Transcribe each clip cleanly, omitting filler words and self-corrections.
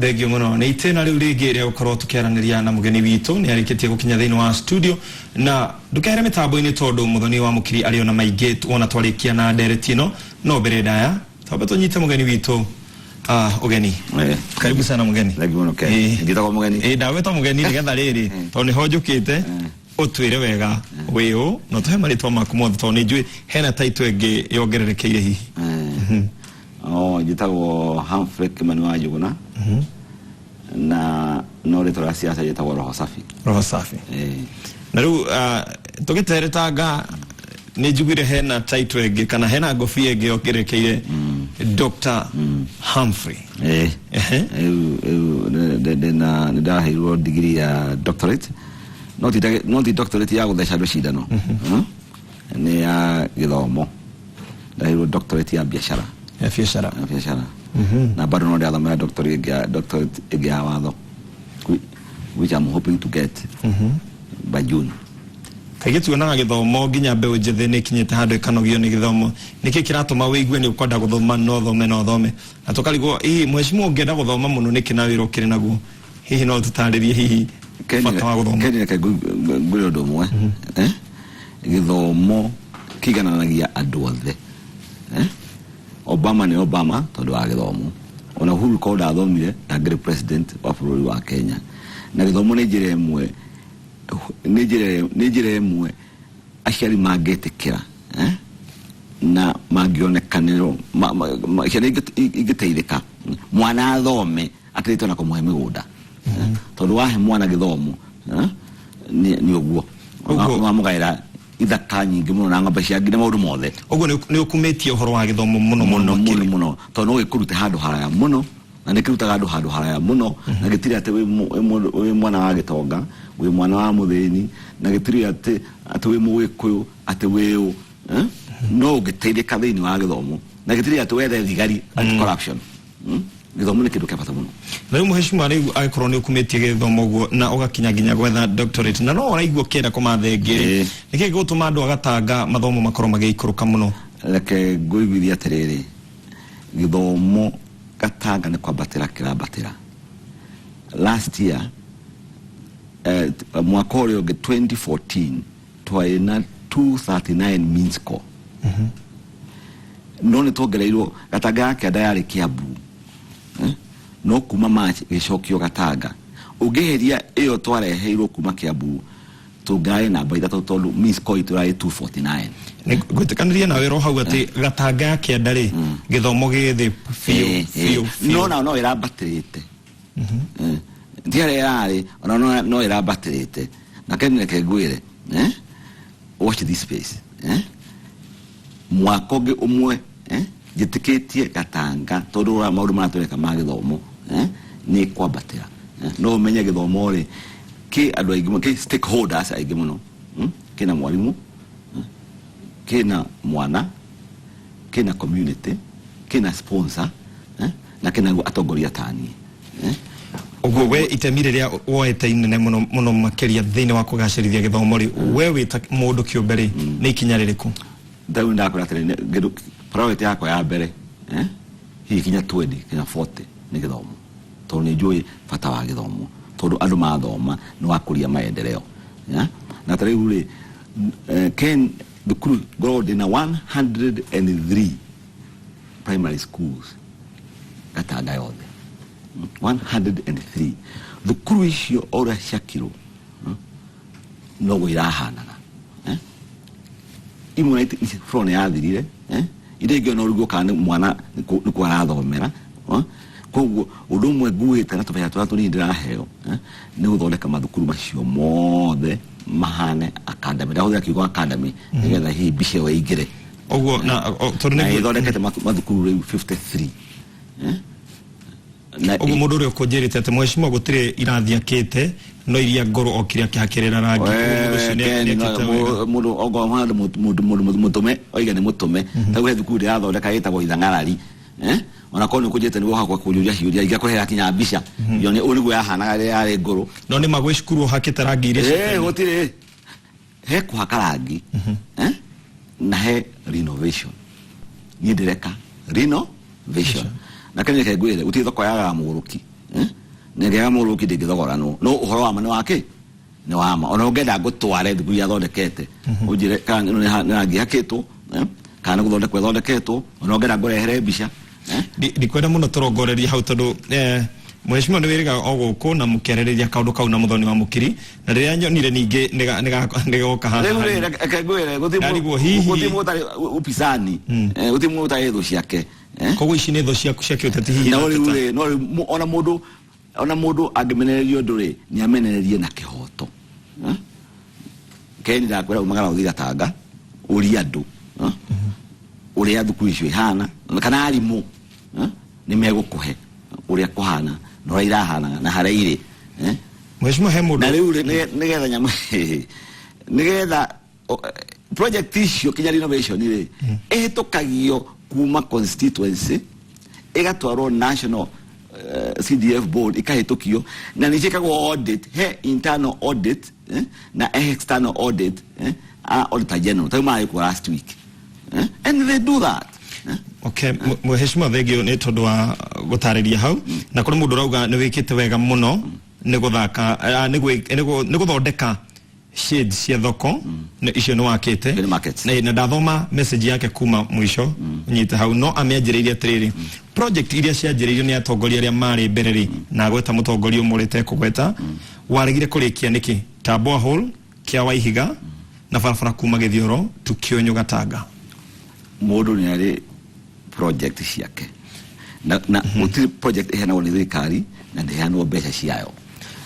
Thengio mũno. Nĩ itĩna rĩu rĩngĩ rĩa gũkorwo tũkĩaranĩria na mũgeni witũ. Nĩ arĩkĩtie gũkinya thĩinĩ wa studio, na ndũkehere mĩtambo-inĩ tondũ Mũthoni wa Mũkiri arĩ ona maingĩ wona twarĩkia na ndereti ĩno. No mbere ndaya twambe tũnyite mũgeni witũ ũgeni. Karibu sana, mũgeni. Thank you mũno, Ken. Njĩtagwo mũgeni. Ĩĩ, ndagwĩta mũgeni nĩgetha rĩrĩ, tondũ nĩho njũkĩte, ũtwĩre wega wĩ ũ na ũtũhe marĩtwa maku mothe, tondũ nĩ njũĩ hena title ĩngĩ yongererekeire hihi. Oh, njĩtagwo Humphrey Kimani wa Njũgũna, na no rĩtwa rĩa siasa njĩtagwo Roho Safi. Roho Safi. Na rĩu tũgĩteretanga nĩ njiguire hena title ĩngĩ kana hena ngobia ĩngĩ yongererekeire, Dr Humphrey. Rĩu ndĩna nĩ ndaheirwo degree ya doctorate, no ti doctorate ya gũtheca andũ cindano. Nĩ ya gĩthomo. Ndaheirwo doctorate ya biashara. Ya biacara. Ya biacara, na bado no ndĩrathomera doctorate ĩngĩ ya watho, which I'm hoping to get by June. Kaingĩ tuonaga gĩthomo nginya mbeũ njĩthĩ nĩ ikinyĩte handũ ĩkanogio nĩ gĩthomo. Nĩkĩ kĩratũma wĩigue nĩ ũkwenda gũthoma, no thome, no thome, na tũkarigwo hihi mheshimiwa ũngĩenda gũthoma mũno nĩkĩ na wĩra ũkĩrĩ naguo? Hihi no tũtarĩrie hihi bata wa gũthoma? Ken, reke ngwĩre ũndũ ũmwe. Gĩthomo kĩigananagia andũ othe. Obama nĩ Obama tondũ wa gĩthomo. Ona Uhuru korwo ndathomire, ndangĩrĩ president wa bũrũri wa Kenya. Na gĩthomo nĩ njĩra ĩmwe aciari mangĩtĩkĩra, na mangĩonekanĩrwo ciana ingĩteithĩka mwana athome akĩrĩte na kũmũhe mĩgũnda, tondũ wahe mwana gĩthomo, nĩ ũguo wamũgaĩra ithaka nyingĩ mũno na ng'ombe cia nginya maũndũ mothe. Ũguo nĩ ũkumĩtie ũhoro wa gĩthomo mũno mũno. Mũno. Mũno mũno, tondũ no gĩkũrute handũ haraya mũno, na nĩ kĩrutaga andũ handũ haraya mũno, na gĩtirĩ atĩ wĩ mwana wa gĩtonga, wĩ mwana wa mũthĩni, na gĩtirĩ atĩ wĩ mũgĩkũyũ, atĩ wĩ ũ, eh? No ũngĩteithĩka thĩinĩ wa gĩthomo, na gĩtirĩ atĩ wethe thigari, anti corruption. Gĩthomo nĩ kĩndũ kĩa bata mũno. Na rĩu mheshimiwa, rĩu angĩkorwo nĩ ũkumĩtie gĩthomo ũguo na ũgakinya nginya gwetha doctorate na no ũraigua ũkĩenda kũmatha ĩngĩ rĩ, nĩkĩ gĩgũtũma andũ agatanga mathomo makorwo magĩikũrũka mũno? Reke ngũiguithie atĩrĩrĩ, gĩthomo Gatanga nĩ kwambatĩra kĩrambatĩra. Last year, mwaka ũrĩa ũngĩ, 2014, twarĩ na 239 mean score, no nĩ tuongereirwo. Gatanga ya Kĩanda yarĩ Kiambu, eh? No kuma March gĩcokio Gatanga. Ũngĩheria ĩyo twareheirwo kuma Kiambu, tũngĩrarĩ namba 3, tondũ mean score itũ ĩrarĩ 249. Nĩ ngwĩtĩkanĩria nawe ro hau atĩ Gatanga ya Kĩanda rĩ, gĩthomo gĩ thĩ biũ biũ No biũ. Nao no ĩrambatĩrĩte. Ti harĩa ĩrarĩ ona, no ĩrambatĩrĩte. Na Ken, reke ngwĩre, watch this space, mwaka ũngĩ ũmwe, njĩtĩkĩtie Gatanga, tondũ ũrĩa maũndũ maratũreka ma gĩthomo, nĩ kwambatĩra. No ũmenye gĩthomo rĩ kĩ andũ aingĩ mũno, kĩ stakeholders aingĩ mũno. Kĩna mwarimũ, kĩna mwana, kĩna community, kĩna sponsor, na kĩna atongoria taniĩ, eh? Ũguo we itemi rĩrĩa woete inene mũno mũno makĩria thĩinĩ wa kũgacĩrithia gĩthomo rĩ, we wĩ ta mũndũ kĩũmbe rĩ, nĩ ikinya rĩrĩkũ? Rĩu ndakwĩra atĩrĩ, kĩndũ priority yakwa ya mbere, hihi kinya 20 kinya 40, nĩ gĩthomo, tondũ nĩ njũĩ bata wa gĩthomo, tondũ andũ mathoma nĩ wakũria maendeleo, yeah? Na ta rĩu rĩ, Ken, thukuru ngoragwo ndĩna 103 primary schools Gatanga yothe, 103 thukuru icio o ũrĩa ciakirwo, noguo irahanaga, eh? Imwe floor nĩ yathirire, eh? Iria ingĩ ona ũrigwo kana nĩ mwana nĩkuo arathomera, eh? Koguo ũndũ ũmwe nguĩte na tũbeca tũrĩa tũnini ndĩraheo, nĩ gũthondeka mathukuru macio mothe mahane academy. Ndahũthĩra kiugo academy nĩgetha hihi mbica ĩyo ĩingĩre. Ũguo na tondũ na ĩthondekete mathukuru rĩu 53, eh? Na Ũguo mũndũ ũrĩa ũkũnjĩrĩte atĩ mheshimiwa gũtirĩ irathi akĩte no iria ngũrũ okire akĩhakĩrĩra rangi, ũguo mũndũ ũcio nĩekĩte wega. Mũndũ okorwo handũ mũndũ mũtũme oige nĩ mũtũme, ta he thukuru ndĩrathondeka ĩtagwo Ithang'arari, eh? Ona korwo nĩ ũkũnjĩte nĩguo hakwa kũnjũria ciũria, ingĩakũrehera kinya mbica yone ũũ nĩguo yahanaga rĩrĩa yarĩ ngũrũ. No nĩ ma gwĩ cukuru ũhakĩte rangi iria cia tene? Gũtirĩ he kũhaka rangi, eh? Na he renovation. Niĩ ndĩreka renovation. Na Kenya, reke ngwĩre, gũtirĩ thoko yagaga mũgũrũki. Nĩngĩaga mũrũki ndĩngĩthogoranwo, no ũhoro wa ma nĩ wake, nĩ wa ma. Ona ũngĩenda ngũtware thukuru iria thondekete, ũnjĩre kana ĩno nĩ rangi ĩhakĩtwo, kana nĩ gũthondekwo ĩthondeketwo. Ona ũngĩenda ngũrehere mbica, eh? Ndikwenda mũno tũrongorerie hau tondũ mheshimiwa nĩ wĩrĩga o gũkũ na mũkĩarĩrĩria kaũndũ kau na Mũthoni wa Mũkiri, na rĩrĩa nyonire ningĩ nĩgoka haha. Rĩu rĩ, reke ngwĩre, Ndarigwo hihi- gũtirĩ mũndũ ũtarĩ upisani, gũtirĩ mũndũ ũtarĩ thũ ciake, eh? Koguo ici nĩ thũ ciaku cia kĩũteti hihi? No rĩu na rĩ, no rĩu ona mũndũ angĩmenererio ũndũ rĩ, nĩ amenererie na kĩhoto, eh? Keni ndakwĩra, umagara ũthiĩ Gatanga ũrie andũ, eh? Ũrĩa thukuru icio ihana kana arimũ, eh? Nĩ megũkũhe ũrĩa kũhana na ũrĩa irahana na harĩa irĩ, eh? Mheshimiwa, he mũndũ Na rĩu rĩ, nĩgetha nyamũ nĩgetha project icio kinya renovation rĩ, ĩhĩtũkagio kuma constituency ĩgatwarwo national CDF board, ikahĩtũkio na nĩ ciĩkagwo audit, he internal audit, na external audit, a auditor general tarĩu marĩkwo last week, and they do that, eh? Okay, mheshimiwa, thengio nĩ tondũ wa gũtarĩria hau. Na kũrĩ mũndũ ũrauga nĩ wĩkĩte wega mũno nĩ gũthaka, nĩ gũthondeka shades cia thoko icio nĩ wakĩte. Green markets. Na ndathoma message yake kuma mũico nyite hau, no amĩanjĩrĩirie atĩrĩrĩ, project iria cianjĩrĩirio nĩ atongoria arĩa marĩ mbere rĩ, na agweta mũtongoria ũmwe ũrĩa kũgweta waregire kũrĩkia nĩkĩ, ta borehole kĩa Waihiga na barabara kuma Gĩthioro to Kĩũnyũ Gatanga. Mũndũ nĩ arĩ project ciake na gũtirĩ project ĩheanagwo nĩ thirikari na ndĩheanwo mbeca ciayo.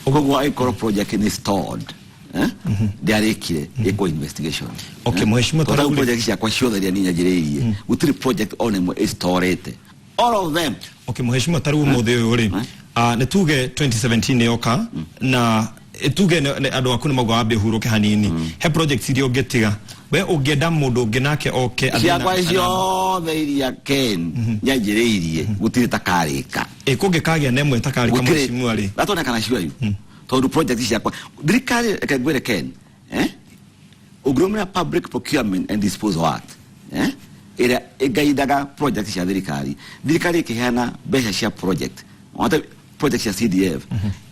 Koguo angĩkorwo project nĩ stalled, eh? Ndĩarĩkire, ĩkwo investigation. Okay, mheshimiwa, Tondũ tarĩu rĩ- project ciakwa ciothe iria niĩ nyanjĩrĩirie, gũtirĩ project ona ĩmwe ĩstorĩte, all of them. Okay, mheshimiwa, tarĩu ũmũthĩ ũyũ rĩ, nĩ tuge 2017 nĩ yoka na tuge andũ aku nĩ mauga wambe ũhurũke hanini, he project iria ũngĩtiga we ũngĩenda mũndũ ũngĩ nake oke athiĩ Ciakwa ciothe iria Ken nyanjĩrĩirie, gũtirĩ takarĩka. Ĩ kũngĩkagĩa na ĩmwe takarĩka, mheshimiwa rĩ? Gatonekana cio tondũ project ciakwa thirikari, reke ngwĩre Ken, eh? Ũngĩrũmĩrĩra Public Procurement and Disposal Act, eh? Ĩrĩa ĩngaidaga project cia thirikari, thirikari ĩkĩheana mbeca cia project, wate project cia CDF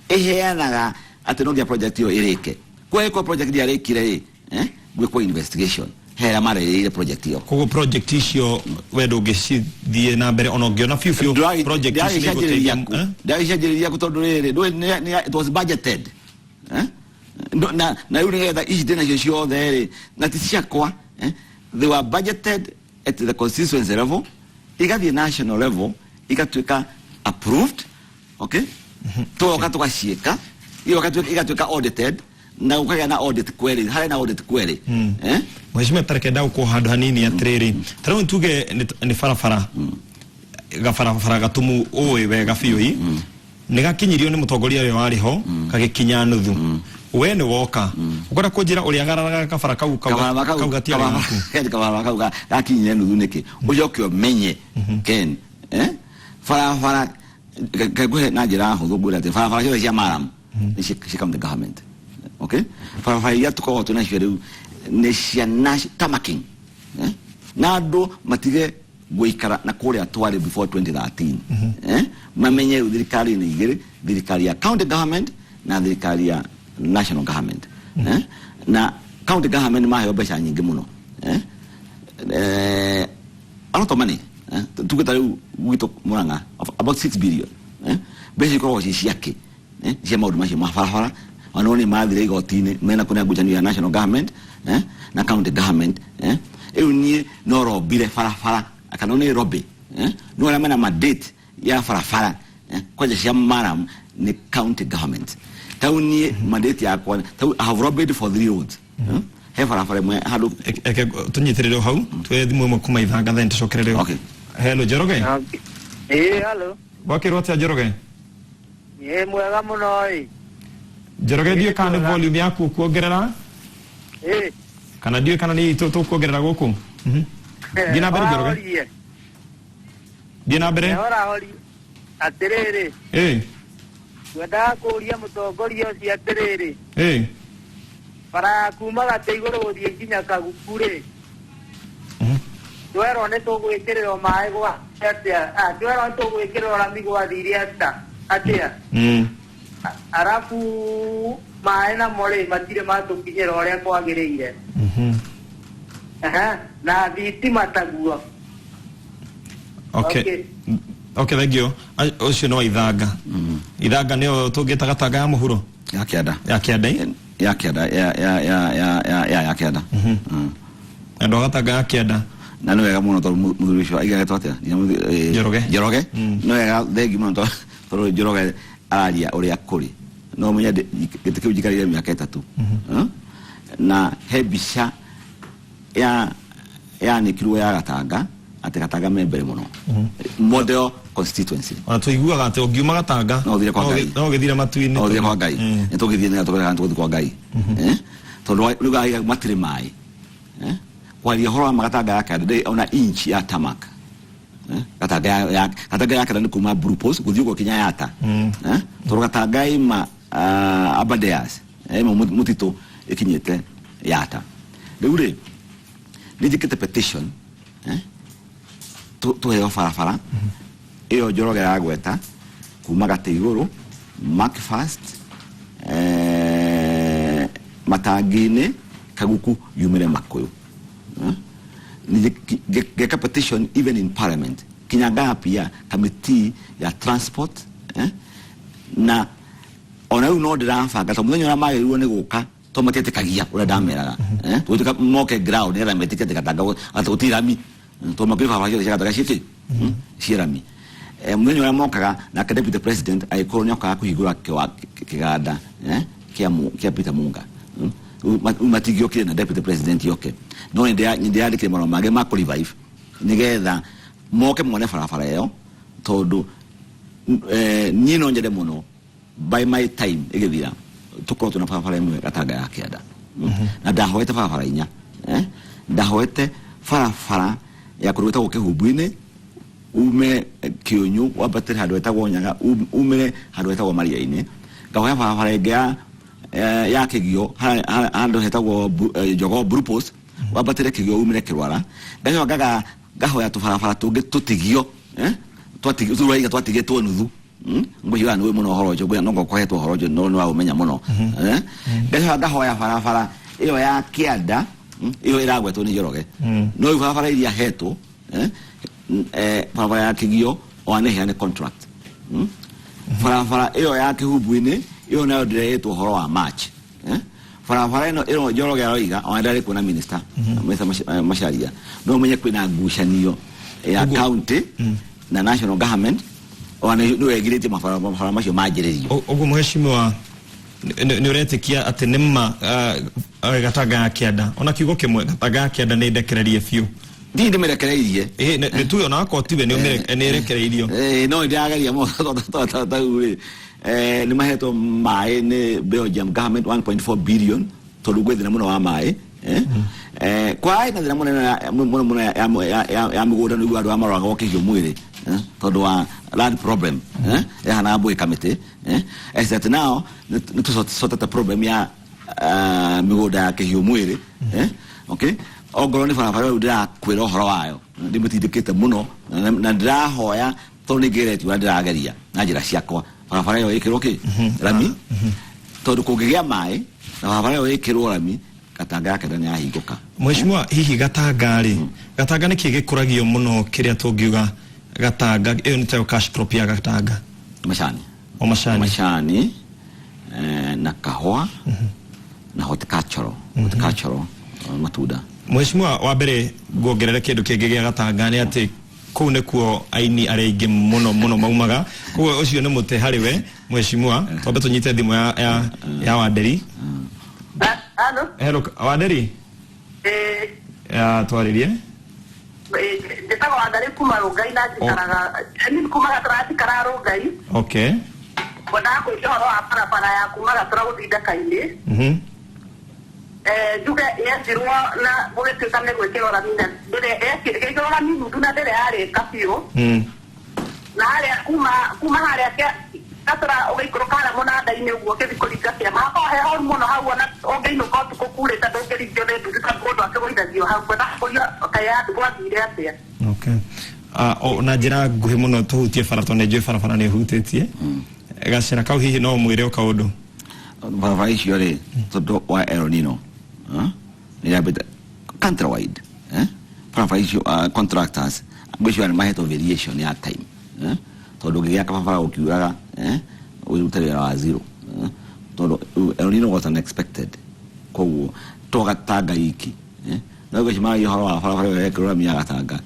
ĩheanaga atĩ no nginya project ĩyo ĩrĩke. Kwa ĩko project ndĩarĩkire rĩ, eh? Gwĩkwo investigation he arĩa marĩrĩire project ĩyo. Koguo project icio we ndũngĩcithiĩ na mbere ona ũngĩona biũ biũ project ici nĩ igũteithia, eh? Ndagĩcanjĩrĩria ku tondũ rĩrĩ ndũĩ it was budgeted, eh? Na rĩu nĩgetha ici ndĩ nacio ciothe rĩ, na ti ciakwa, eh? They were budgeted at the constituency level, igathiĩ national level, igatuĩka approved, okay? Tũgoka tũgaciĩka, igatuĩka audited na gũkagĩa na audit query, harĩ na audit query, eh? Mheshimiwa, tareke ndagũkwo handũ hanini atĩrĩrĩ, tarĩu tuge nĩ barabara, gabarabara gatumu ũĩ wega biũ i nĩ gakinyirio nĩ mũtongoria ũrĩa warĩ ho gagĩkinya nuthu, we nĩ woka ũkwenda kũnjĩra ũrĩa gararaga kabara kau Kabarabara kau gatiarĩ gaku? Kabarabara kau gakinyire nuthu nĩkĩ? Ũcoke ũmenye Ken, eh? Barabara ngũhe na njĩra hũthũ, ngwĩre atĩ barabara ciothe cia murram nĩ cia county government, okay? Barabara iria tũkoragwo twĩ nacio rĩu nĩ cia tarmacking, eh? Na andũ matige gũikara na kũrĩa twarĩ before 2013, eh? Mamenye rĩu thirikari nĩ igĩrĩ, thirikari ya county government na thirikari ya national government, eh? Na county government maheo mbeca nyingĩ mũno, eh? A lot of money, eh? Tuge ta rĩu gwitũ Murang'a about 6 billion, eh? Mbeca ikoragwo ci ciake, eh? Cia maũndũ macio ma barabara. Ona nĩ mathire igoti-inĩ mena kũrĩa ngucanio ya national government, eh? Na county government, eh? Rĩu niĩ no rombire barabara kana nĩ lobby, eh? No arĩa mena mandate ya barabara, eh? Kwanja cia murram nĩ county government. Tau niĩ mandate yakwa tau, I have lobbied for three roads, eh? He barabara ĩmwe handũ. Eke tũnyitĩrĩre o hau, tuoye thimũ ĩmwe kuma Ithanga, then tũcokerere. Okay. Hello, Njoroge. Ĩĩ, halo. Gwakĩrwo atĩa, Njoroge? Ĩ mwega mũno ĩ. Njoroge, ndiũĩ kana nĩ volume yaku ũkuongerera Ĩ. kana ndiũĩ kana nĩ itũ tũkuongerera gũkũ. Thiĩ na mbere, Njoroge. Ũrahorie. Thiĩ na mbere. Ũrahorie. Atĩrĩrĩ, ĩ ngwendaga kũũria mũtongoria ũcio atĩrĩrĩ, ĩ bara ya kuma gatĩ igũrũ gũthiĩ nginya Kaguku rĩ, twerwo nĩ tũgwĩkĩrĩrwo maĩ gwa atĩa? Ah, twerwo nĩ tũgwĩkĩrĩrwo rami, gwathire atĩa? Atia. Arabu maĩ namo rĩ matirĩ matũkinyĩra ũrĩa kwagĩrĩire. Aha, na thitima taguo. Okay. Okay, thank you. Ũcio nĩ wa Ithanga. Ithanga nĩyo tũngĩta Gatanga ya mũhuro? Ya kĩanda. Ya kĩanda ĩ? Ya kĩanda, ya kĩanda. Andũ a Gatanga ya kĩanda. Na nĩ wega mũno tondũ mũthuri ũcio aigagetwo atĩa? Njoroge. Njoroge. Nĩ wega, thengi mũno tondũ Njoroge araria ũrĩa kũrĩ. No ũmenye gĩtĩ kĩu njikarĩire mĩaka 3. Na he mbica ya yanĩkirwo ya Gatanga atĩ Gatanga me mbere mũno. Model constituency. Ona tũiguaga atĩ ũngiuma Gatanga no ũthire kwa Ngai. No ũgĩthire matu-inĩ. No ũthire kwa Ngai. Nĩ tũgĩthiĩ nĩ tũgĩthiĩ tũgĩthiĩ kwa Ngai. Tondũ rĩu aiga matirĩ maĩ. Kwaria ũhoro wa Gatanga ya kĩanda ndĩrĩ ona inch ya tarmac. Gatanga ya Gatanga ya kĩanda nĩ kuma Blue Post gũthiĩ ũguo kinya Yata. Tondũ Gatanga ima Aberdares, ima mũtitũ ĩkinyĩte Yata. Rĩu rĩ nĩ njĩkĩte petition, tũheo barabara ĩyo Njoroge ya gweta kuma gatĩ igũrũ Macfast, matangi-inĩ Kaguku yumĩre Makũyũ. Ngeka petition even in parliament kinya ngapia committee ya transport, na ona rĩu no ndĩrabanga tondũ mũthenya ũrĩa magĩrĩirwo nĩ gũka to matietĩkagia ũrĩa ndameraga, tũgĩtuĩka moke ground nĩgetha metĩkie atĩ Gatanga atĩ gũtirĩ rami, tondũ makĩrĩ barabara ciothe cia Gatanga ciĩkĩ ciĩ rami. Mũthenya ũrĩa mokaga nake deputy president agĩkorwo nĩokaga kũhingũra kĩganda, kĩa Peter Munga. Rĩu matingĩokire na deputy president yoke, no nĩndĩrandĩkire marũa mangĩ ma kũ revive nĩgetha moke mone barabara ĩyo, tondũ niĩ no nyende mũno by my time ĩgĩthira tũkorwo twĩna barabara ĩmwe Gatanga ya kĩanda. Na ndahoete barabara 4, ndahoete barabara ya kũndũ gwĩtagwo Kĩhumbu-inĩ, ume Kĩũnyũ wambatĩre handũ hetagwo Nyaga, umĩre handũ hetagwo Maria-inĩ. Ngahoya barabara ĩngĩ ya Kĩgio handũ hetagwo Jogoo Blue Post, wambatĩre Kĩgio umĩre Kĩrwara. Ngacoka ngahoya tũbarabara tũngĩ tũtigio, tũraiga twatigĩtwo nuthu. Ngwĩciria nĩ ũĩ mũno ũhoro ũcio, ngwĩciria no ngũkohetwo ũhoro ũcio, no nĩ waũmenya mũno. Ngacoka ngahoya barabara ĩyo ya kĩanda, ĩyo ĩragwetwo nĩ Njoroge. No rĩu barabara iria hetwo, barabara ya Kĩgio ona nĩ heane contract. Barabara ĩyo ya Kĩhumbu-inĩ ĩyo nayo ndĩrehetwo ũhoro wa March. Barabara ĩno ĩno Njoroge aroiga ona ndarĩ kuona minister, Minister Macharia. No ũmenye kwĩna ngucanio ya county na national government, ona nĩ wegirĩtie mabarabara macio manjĩrĩrio. Ũguo mheshimiwa, nĩ ũretĩkia atĩ nĩ ma, Gatanga ya kĩanda, ona kiugo kĩmwe Gatanga ya kĩanda nĩ ndekererie biũ? Ndiĩ ndĩmĩrekereirie. Nĩ tuge ona akorwo tiwe nĩ ĩrekereirio. No ndĩrageria mũno, ta rĩu rĩ, nĩ mahetwo maĩ nĩ Belgium government 1.4 billion, tondũ gwĩ thĩna mũno wa maĩ. Kwa na thĩna mũnene mũno mũno ya mĩgũnda, nĩguo andũ arĩa maroragwo kĩhiũ mwĩrĩ, tondũ wa land problem, ĩhanaga mbũĩ kamĩtĩ. As at now nĩ tũcotete problem ya mĩgũnda ya kĩhiũ mwĩrĩ. Okay, ongorwo nĩ barabara rĩu ndĩrakwĩra ũhoro wayo, ndĩmĩtindĩkĩte mũno na ndĩrahoya tondũ nĩ ngeretie ũrĩa ndĩrageria na njĩra ciakwa barabara ĩyo ĩkĩrwo kĩ rami, tondũ kũngĩgĩa maĩ na barabara ĩyo ĩkĩrwo rami, Gatanga ya kĩanda nĩ yahingũka. Mheshimiwa, hihi Gatanga rĩ, Gatanga nĩ kĩ gĩkũragio mũno kĩrĩa tũngiuga Gatanga ĩyo nĩ tayo cash crop ya Gatanga? Macani. O macani. Macani, na kahũa, na horticultural, horticultural, matunda. Mheshimiwa, wa mbere nguongerere kĩndũ kĩngĩ gĩa Gatanga nĩ atĩ kũu nĩkuo aini arĩa aingĩ mũno mũno maumaga, koguo ũcio nĩ mũtĩ harĩ we mheshimiwa. Twambe tũnyite thimũ ya Wanderi. Halo. Hello, Wanderi. Ya twarĩrie. Njĩtagwo Wangari kuma Rũngai na njikaraga, niĩ kuma Gatũra njikaraga Rũngai. Ngwendaga kũiga ũhoro wa barabara ya kuma Gatũra gũthiĩ Ndaka-inĩ. Njuge yenjirwo na gũgĩtuĩka nĩ gwĩkĩrwo rami na ndĩrĩ, ĩgĩkĩrwo rami nuthu na ndĩrĩ yarĩka biũ. Na harĩa kuma harĩa Gatũra ũgĩikũrũka harĩa mũnanda-inĩ ũguo ũkĩthiĩ kũringa kĩama. Hakoragwo he horu mũno hau, ona ũngĩinũka ũtukũ kurĩte ndũngĩringio nĩ nduthi tondũ mũndũ akĩgũithagio hau. Ngwendaga kũria kaĩ andũ gwathire atĩa? Okay. Na njĩra nguhĩ mũno tũhutie bara, tondũ nĩ njũĩ barabara nĩ ũhutĩtie gacĩra kau, hihi no mwĩre o kaũndũ? Barabara icio rĩ, tondũ wa El Nino nĩ yambĩte countrywide, eh? Barabara icio contractors ngwĩciria nĩ mahetwo variation ya time, eh? Tondũ ũngĩgĩaka barabara ũkiuraga, eh? Wĩrute wĩra wa zero, eh? Tondũ El Nino was unexpected, koguo to Gatanga iki, eh? No ngwĩciria maragia ũhoro wa barabara ĩyo yekĩrwo rami ya Gatanga,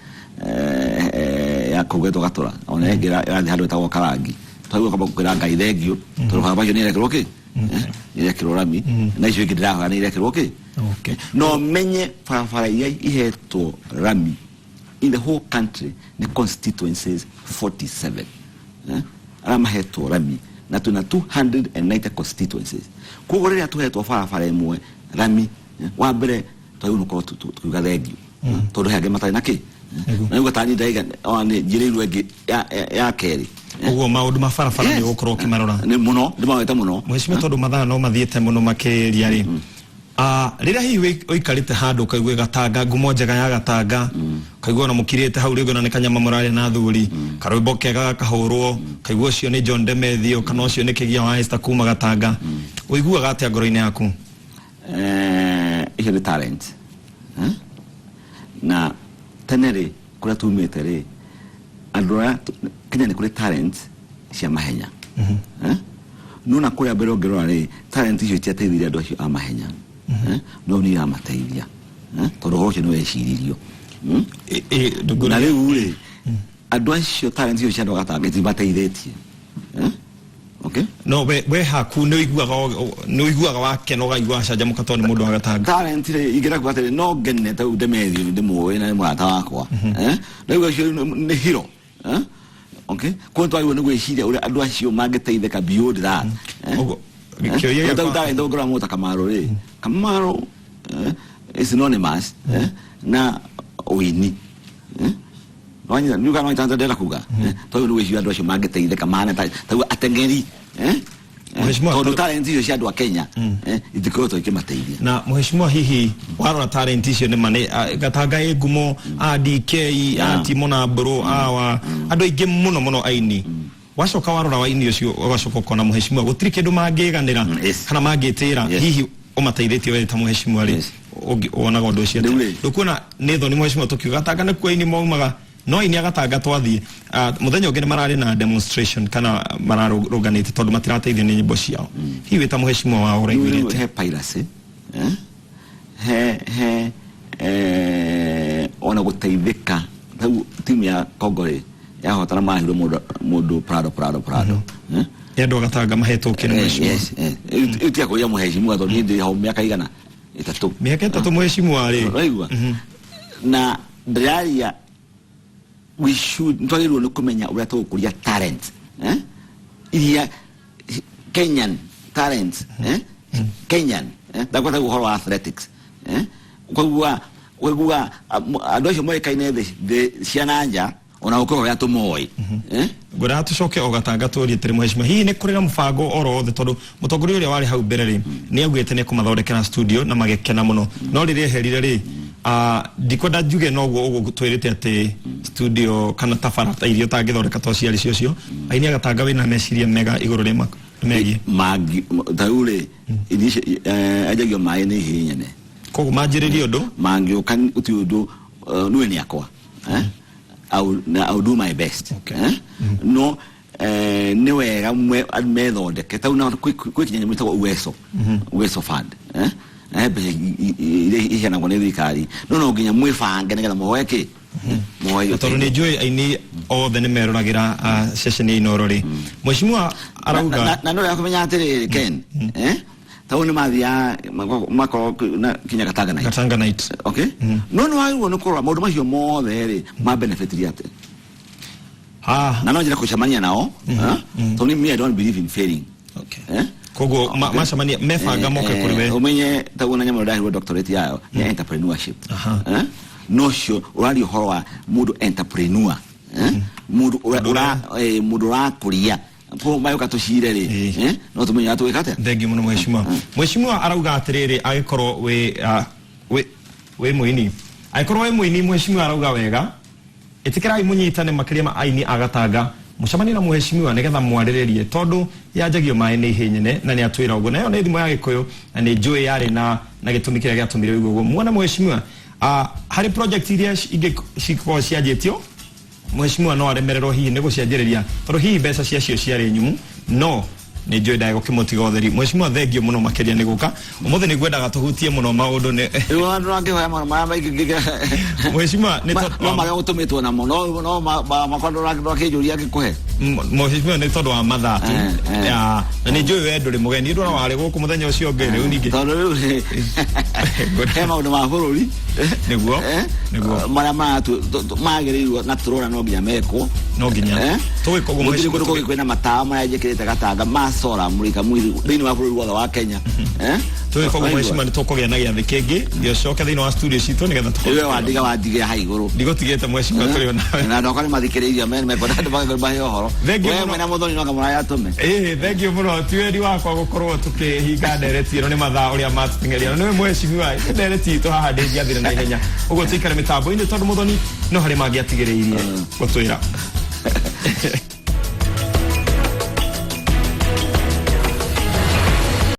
ya kũu getwo Gatũra, ona ĩngĩ ĩrathiĩ handũ ĩtagwo Karangi. Twagĩrĩirwo kwamba kwĩra Ngai thengiũ tondũ barabara icio nĩ irekĩrwo kĩ, nĩ irekĩrwo rami, na icio ingĩ ndĩrahoya nĩ irekĩrwo kĩ. No menye barabara iria ihetwo rami in the whole country nĩ constituencies 47, eh? Arĩa mahetwo rami, na twĩna 290 constituencies. Koguo rĩrĩa tũhetwo barabara ĩmwe rami, wa mbere twagĩrĩirwo nĩ gũkorwo tukiuga thengiũ tondũ he angĩ matarĩ na kĩ. Na rĩu tani ndaiga ona nĩ njĩrĩirwo ĩngĩ ya kerĩ. Ũguo maũndũ ma barabara nĩ ũgũkorwo ũkĩmarora? Nĩ mũno, ndĩmawete mũno. Mheshimiwa, tondũ mathaa no mathiĩte mũno makĩria rĩ, rĩrĩa hihi ũikarĩte handũ ũkaigua Gatanga, ngumo njega ya Gatanga, ũkaigua ona mũkirĩte hau rĩngĩ ona nĩ kanyama mũrarĩa na athuri, karwĩmbo kega gakahũrwo, ũkaigua ũcio nĩ John Demethio kana ũcio nĩ Kĩgia wa Esther kuma Gatanga, ũiguaga atĩa ngoro-inĩ yaku? Icio nĩ talent, eh? Na tene rĩ, kũrĩa tumĩte rĩ, andũ arĩa Kenya nĩ kũrĩ talent cia mahenya, eh? No na kũrĩa mbere ũngĩrora rĩ, talent icio itiateithirie andũ acio a mahenya, eh? No nĩ iramateithia, eh? Tondũ ũhoro ũcio nĩ weciririo. Na rĩu rĩ, andũ acio talent icio cia andũ a Gatanga itimateithĩtie, eh? Okay. No we haku nĩ ũiguaga wakena, ũgaigua wacanjamũka tondũ nĩ mũndũ wa Gatanga? Talent rĩ, ingĩenda kuga atĩrĩ, no ngene ta rĩu Ndemethio nĩ ndĩmũĩ na nĩ mũrata wakwa, eh? Rĩu acio nĩ hero, eh? Okay, koguo twagĩrĩirwo nĩ gwĩciria ũrĩa andũ acio mangĩteithĩka beyond that, eh? Ũguo, kĩũria Eh? gĩakwa- Rĩu talent ũngĩrora mũndũ ta Kamaru rĩ, Kamaru, is synonymous, na ũini, eh? Wanyita nĩ kana wanyita ndĩrenda kuga, eh? Twagĩrĩirwo nĩ gwĩciria andũ acio mangĩteithĩka mahane ta rĩu ateng'eri, eh? Mheshimiwa, Tondũ talent icio cia andũ a Kenya, itikoretwo ikĩmateithia. Na mheshimiwa, hihi warora talent icio nĩ ma nĩ Gatanga ĩ ngumo a DK a Timo na Mbũrũ awa andũ aingĩ mũno mũno aini, wacoka warora waini ũcio ũgacoka ũkona mheshimiwa gũtirĩ kĩndũ mangĩganĩra kana mangĩtĩra, hihi ũmateithĩtie we ta mheshimiwa rĩ, wonaga ũndũ ũcio Rĩu atĩa? Rĩ. Ndũkuona nĩ thoni, mheshimiwa, tũkiuga Gatanga nĩkuo aini maumaga, no aini a Gatanga twathiĩ mũthenya ũngĩ nĩ mararĩ na demonstration kana mararũnganĩte tondũ matirateithio nĩ nyĩmbo ciao. Hihi wĩ ta mheshimiwa wao ũraiguire Rĩu atĩa? He piracy, eh? He ona gũteithĩka rĩu timu ya Congo rĩ yahotana marahirwo mũndũ Prado, Prado, Prado, eh? Nĩ andũ a Gatanga mahetwo kĩndũ, mheshimiwa? Yes, ĩyo tiga kũria mũheshimiwa tondũ niĩ ndĩ ho mĩaka igana 3. Mĩaka 3, mheshimiwa rĩ. Ũraigua, na ndĩraria we should twagĩrĩirwo nĩ kũmenya ũrĩa tũgũkũria talent, eh? Iria Kenyan talent, eh? Kenyan, eh? Ndakwenda ũhoro wa athletics, eh? Ũkaigua andũ acio moĩkaine thĩ cia na nja ona gũkorwo ũrĩa tũmoĩ, eh? Ngwĩraga tũcoke o Gatanga tũrie atĩrĩ, mheshimiwa, hihi nĩ kũrĩ na mũbango oro wothe, tondũ mũtongoria ũrĩa warĩ hau mbere rĩ nĩ augĩte nĩ ekũmathondekera studio na magĩkena mũno, no rĩrĩa eherire rĩ, ndikwenda njuge noguo ũguo twĩrĩte atĩ studio kana tabara ta iria ũtangĩthondeka to ciarĩ cio cio aini a Gatanga wĩna meciria mega igũrũ rĩa megiĩ? Mangi ta rĩu rĩ ici enjagio maĩ nĩ ihĩĩ nyene. Koguo manjĩrĩrie ũndũ. Mangĩũka ũti ũndũ, niĩ nĩ akwa, eh? I will do my best. Eh? No nĩ wega methondeke tau na kwĩ kinya nyamũ ĩtagwo Uwezo Fund, eh? Na he mbeca iria iheanagwo nĩ thirikari, no nginya mwĩbange nĩgetha mũhoe kĩ, mũhoe Na tondũ nĩ njũĩ aini othe nĩ meroragĩra ceceni ya Inooro rĩ, mheshimiwa arauga Na no kũmenya atĩrĩrĩ Ken, eh? Tau nĩ mathiaga makorwo na kinya Gatanga Night. Gatanga Night. Okay, no nĩ wagĩrĩirwo nĩ kũrora maũndũ macio mothe rĩ ma benefit atĩa. Na no njĩra kũcemania nao, eh? Tondũ me I don't believe in failing. Eh? Koguo macemania mebanga moke kũrĩ we. Ũmenye taguo na nyamũ ndahirwo doctorate yayo ya entrepreneurship. Eh? No cio ũraria ũhoro wa mũndũ entrepreneur, eh? Mũndũ mũndũ ũrakũria ko mayoka tũcire rĩ, eh? No tũmenye atwĩka atĩa. Thengiũ mũno mheshimiwa. Mheshimiwa arauga atĩrĩrĩ, angĩkorwo wĩ mũini, angĩkorwo wĩ mũini, mheshimiwa arauga wega. Ĩtĩkĩrai mũnyitane makĩria ma aini a Gatanga mũcemanie na mũheshimiwa nĩgetha mwarĩrĩrie tondũ yanjagio maĩ nĩ ihĩ nyene na nĩ atwĩra ũguo. Na ĩyo nĩ thimo ya Gĩkũyũ na nĩ njũĩ yarĩ na na gĩtũmi kĩrĩa gĩatũmire ũigue ũguo. Muone mũheshimiwa harĩ project iria ingĩ cikoragwo cianjĩtio mũheshimiwa no aremererwo hihi nĩ gũcianjĩrĩria tondũ hihi mbeca ciacio ciarĩ nyumu no nĩ njũĩ ndagũkĩmũtiga ũtheri. Mũheshimiwa thengio mũno makĩria nĩ gũka ũmũthĩ nĩ ngwendaga tũhutie mũno maũndũ nĩ Rĩu andũ angĩhoya maũndũ marĩa maingĩ Mũheshimiwa nĩ no mage gũtũmĩtwo namo no makwa ndũrakĩnjũria ngĩkũhe. Mũheshimiwa nĩ tondũ wa mathaa tu. Ya, na nĩ njũĩ we ndũrĩ mũgeni ndũra warĩ gũkũ mũthenya ũcio ũngĩ rĩu ningĩ tondũ rĩu he maũndũ ma bũrũri Nĩguo, nĩguo. Marĩa magĩrĩirwo na tũrona no nginya mekwo. No nginya. Tũgĩka ũguo gũtirĩ mũheshimiwa kũndũ kũngĩ kwĩna matawa marĩa njĩkĩrĩte Gatanga ma solar mũrika mwiri thĩinĩ wa bũrũri wothe wa Kenya. Tũgĩka ũguo mũheshimiwa nĩ tũkũgĩa na gĩathĩ kĩngĩ gĩcoke thĩinĩ wa studio citũ nĩgetha tũkorwo Rĩu we wandiga wandigia ha igũrũ. Ndigũtigĩte mũheshimiwa, tũrĩ o nawe. Na andũ akwa nĩ mathikĩrĩirie me mekwenda andũ magĩkorwo mahe ũhoro. Thank you We mũno. mwena mũthoni no kamũraya atũme. Ĩĩ, thank you mũno. Ti wendi wakwa gũkorwo tũkĩhinga ndereti ĩno nĩ mathaa ũrĩa matũteng'eria. Na nĩwe mũheshimiwa, ndereti itũ haha ndĩngĩathire na ihenya ũguo tũikare mĩtambo-inĩ tondũ mũthoni no harĩ mangĩ atigĩrĩirie gũtwĩra.